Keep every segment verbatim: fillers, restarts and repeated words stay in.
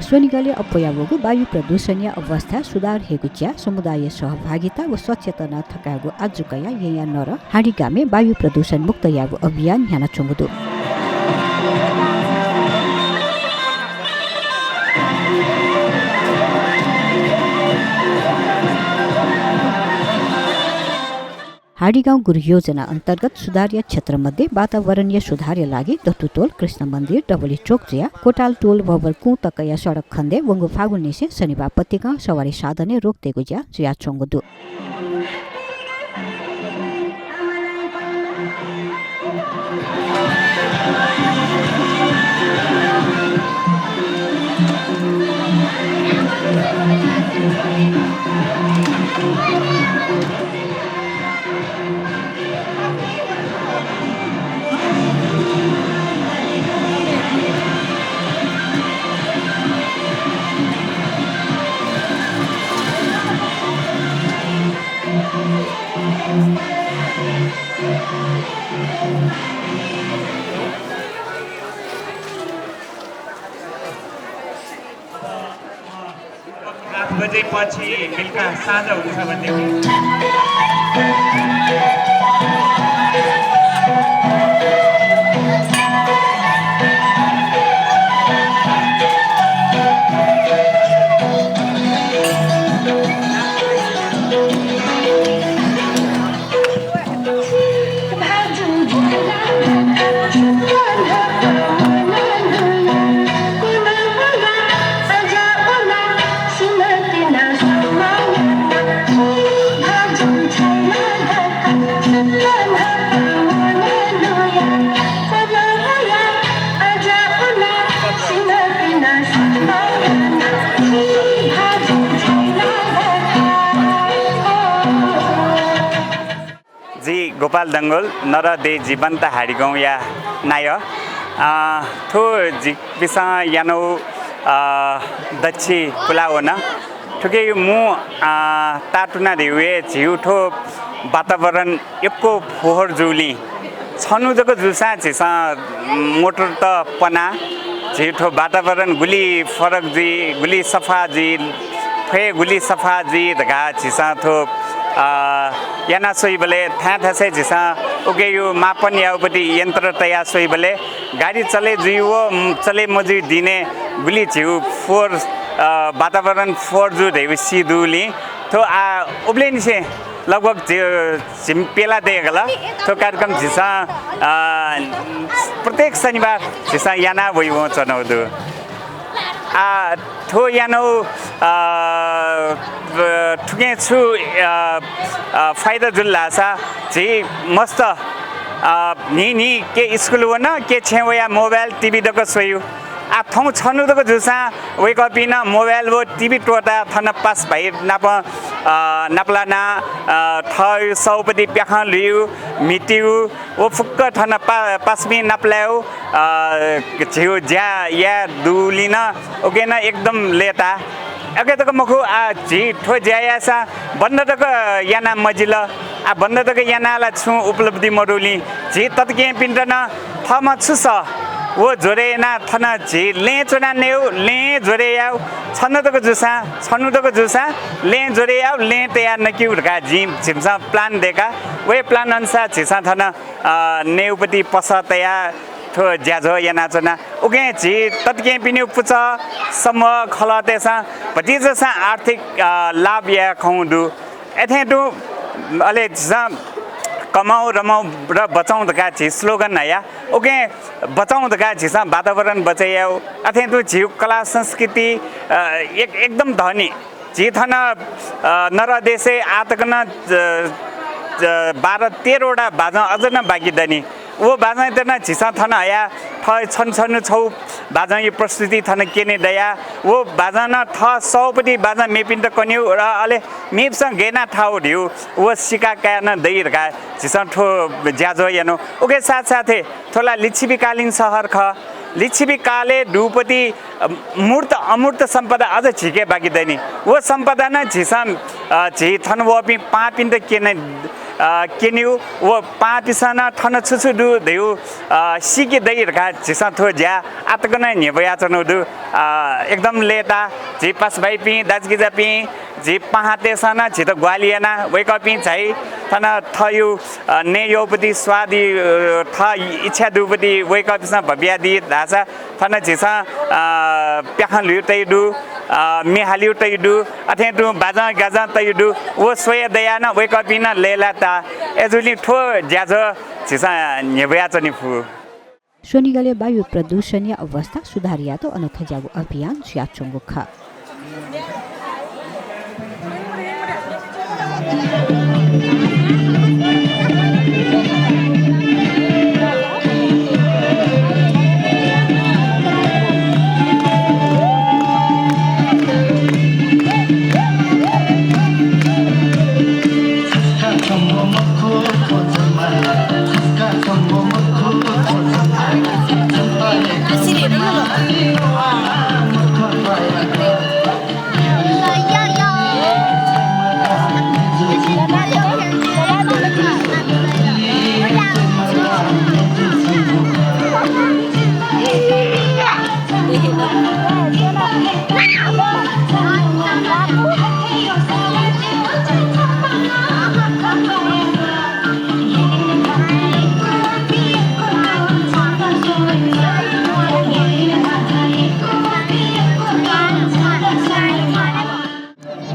स्वनिगलय् अप्वयावःगु वायु प्रदूषणया अवस्था सुधार हयेगु ज्या, समुदाय सहभागिता व सचेतना थकायेगु आजु कयाः येँया नरः हाडीगामय् वायु प्रदूषण मुक्त यायेगु अभियान न्ह्यानाच्वंगु दु। हाडीगाउँ गुरु योजना अन्तर्गत सुधारया क्षेत्र मध्ये वातावरणया सुधारया लागि दतुतोल, कृष्ण मन्दिर, डबली चोक जुयाः कोटाल टोल भवर कुं तकया सडक खण्डय् वंगु फागुननिसें शनिबार पतिकं सवारी साधनय् रोक तयेगु ज्या जुयाच्वंगु दु। आठ बजेपछि बेलुका साँझ हुन्छ भन्ने हो। जि गोपाल डंगोल, नरदेय् जीवन्त हाडीगौंया नायः। अ, थ्व जिपिसं यानागु, अ, दच्छि पुलावन। थुकिया मू, अ, तातुना धइगु हे झीगु थ्व वातावरण यक्व फोहोर जूलिं छन्हु जक जूसां झीसं मोटरत पनाः झी थ्व वातावरण गुलि फरक जुइ, गुलि सफा जुइ, फय् गुलि सफा जुइ धकाः झीसं थ्व, अ, याना स्वइबलय् थाय् थासय् झीसं उकिया मापन यायेगुपति यन्त्र तया स्वइबलय् गाडी चले जुइ व, उम्, चले मजुइ दिनय् गुलि झीगु फोहोर, अ, वातावरण फोहोर जू धइगु सी दुलिं थ्व आः उबलय्‌निसें लगभग झि-, झिम्ह प्यला दयेकल। थ्व कार्यक्रम झीसं, अ, प्रत्येक शनिबार झीसं याना वइवं च्वनागु दु। आ, थ्व यानागु, अ, थुकिं छु, अ, अ, फाइदा जुल धाःसा झी मस्त, अ, न्हि न्हि के स्कुल वन, के छेँ वयाः मोबाइल, टिभी दक स्वयु। आ, थौं छन्हु जक जूसां वय्‌कःपिं नं मोबाइल व टिभी त्वःताः थन पासा भाइ नाप, अ, नापलानाः, अ, थःगु सःपति प्याखं ल्हुइगु, म्हितीगु, व फुक्क थन पा-, पासापिं नापलायेगु, अ, झीगु ज्या याये दुलिं नं उकिं नं एकदम लय्‌ताः। अथे जक मखु, आ, झी थ्व ज्या याःसां बन्द तक याना मजिल। आ, बन्द तक यानाः ला छुं उपलब्धि मदुलिं झी ततकेहेँपिन्त नं थःम्हं छु सः व ज्वरय् यानाः थन झी लँय् च्वनाः नयेगु, लँय् ज्वरय् यायेगु, छन्हु जक जूसां, छन्हु जक जूसां लँय् ज्वरय् यायेगु, लँय् तयाः नकेगु धकाः जिं, झीसं plan दय्‌काः व हे plan अनुसार झीसं थन, अ, नयेगुपति पसः तयाः थ्व ज्याझ्वः यानाच्वना। उकिं झी ततकेहेँपिनिगु पुचः, समूह, खलःतय्‌सं भतिचासां आर्थिक, अ, लाभ याये खंगु दु। अथें तुं अले झीसं कमाउ, रमाउ र बचाउ धकाः झी slogan हया। उकिं बचाउ धकाः झीसं वातावरण बचय् यायेगु। अथें तुं झीगु कला संस्कृति, अ, एक-, एकदम धनी। झी थन, अ, नरदेशय् आः तक नं, अ, अ, बाह्र तेह्रवटा बाजं अझ नं बाकी दनि। व बाजंयात नं झीसं थन हयाः थः छन्हु छन्हु छगू बाजंया प्रस्तुति थन क्यने दयाः व बाजं नं थः सःपति बाजं मेपिन्त कनेगु र अले मेपिसं गय् यानाः थाःगु धइगु व सिका काये नं दइ धकाः झीसं थ्व ज्याझ्वः यानागु। उकिया साथसाथै थ्व ला लिच्छविकालीन सहर खः। लिच्छविकालय् दुगुपति, अ, मूर्त अमूर्त सम्पदा अझ झीके बाकी दनि। व सम्पदा नं झीसं, अ, झी थन वःपिं पाहांपिन्त क्यने, अ, क्यनीगु व पाहांपिसं नं थन छु छु दु धइगु, अ, सीके दइ धकाः झीसं थ्व ज्या आःतक नं न्ह्यब्वयाच्वनागु दु। अ, एकदम लय्ताः झी पासाभाइपिं, दाजुकिजापिं, झी पाहांतय्सं नं झीत ग्वाहालि यानाः वय्कःपिं झाइ थन थःगु, अ, नये यःगुपति स्वाद, अ, थः इच्छा दुगुपति वय्कःपिसं भबियादी धाःसा थन झीसं, अ, प्याखं ल्हुइ तइ दु, अ, म्ये हालिउ तइ दु, अथें तुं बाजं गाजं तइ दु। व स्वया दयाः नं वय्कःपिं नं लय्लाय्ताः। अय्जूगुलिं थ्व ज्याझ्वः झीसं न्ह्यब्वयाच्वने फु। स्वनिगलय् वायु प्रदूषणया अवस्था सुधार यायेत अनथज्याःगु अभियान जुयाच्वंगु खः।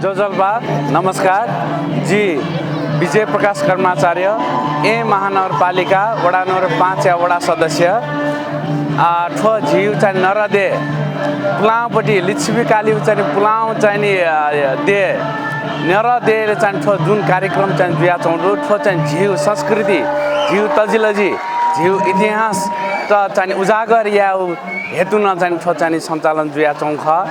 ज्वजलपा, नमस्कार। जि विजय प्रकाश कर्माचार्य, येँ महानगरपालिका वडा नम्बर पाँचया वडा सदस्य। आ, थ्व झीगु चाहिँ नरदे पुलांपट्टि लिच्छवि कालीगु चाहिँ पुलां चाहिँ नि, आ, दे नरदे चाहिँ थ्व जुन कार्यक्रम चाहिँ जुयाच्वंगु दु, थ्व चाहिँ झीगु संस्कृति, झीगु तजिलजि, झीगु इतिहास त चाहिँ उजागर यायेगु हेतु नं चाहिँ थ्व चाहिँ सञ्चालन जुयाच्वंगु खः।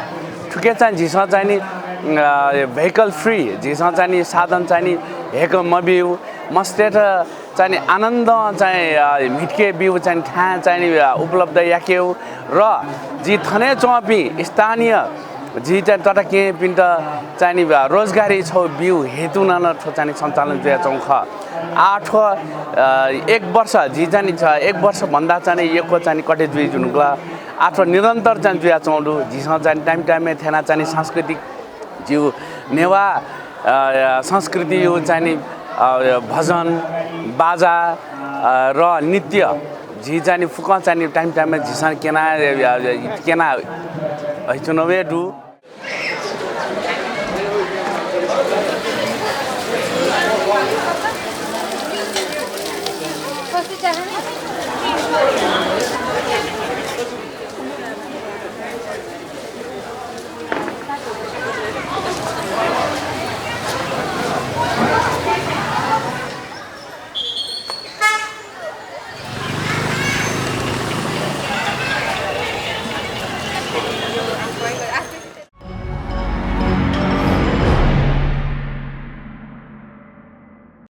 थुके चाहिँ झीसं चाहिँ नि, अ, vehicle free, झीसं चाहिँ नि साधन चाहिँ नि हेक्क मबिउ, मस्तय्त चाहिँ नि आनन्दं चाहिँ, अ, म्हितके बिउ चाहिँ थाय् चाहिँ नि, अ, उपलब्ध याकेउ र जि थनय् च्वंपिं स्थानीय जि चाहिँ तताकेहेँपिन्त चाहिँ नि, अ, रोजगारी छौ बिउ हेतु नं थ्व चाहिँ नि सञ्चालन जुयाच्वंगु खः। आः थ्व, अ, एक वर्ष, जि चाहिँ नि छ, एक वर्षभन्दा चाहिँ नि यक्व चाहिँ नि कटे जुइ जुनुगु ला। आः थ्व निरन्तर चाहिँ जुयाच्वंगु दु। झीसं चाहिँ नि time time-य् थ्यना चाहिँ नि सांस्कृतिक झीगु नेवाः, अ, संस्कृतियु चाहिँ नि, अ, भजन, बाजा, अ, र नृत्य झी चाहिँ नि फुक्कं चाहिँ नि time time-य् झीसं क्यना, अ, अ, क्यना हइच्वनावये दु।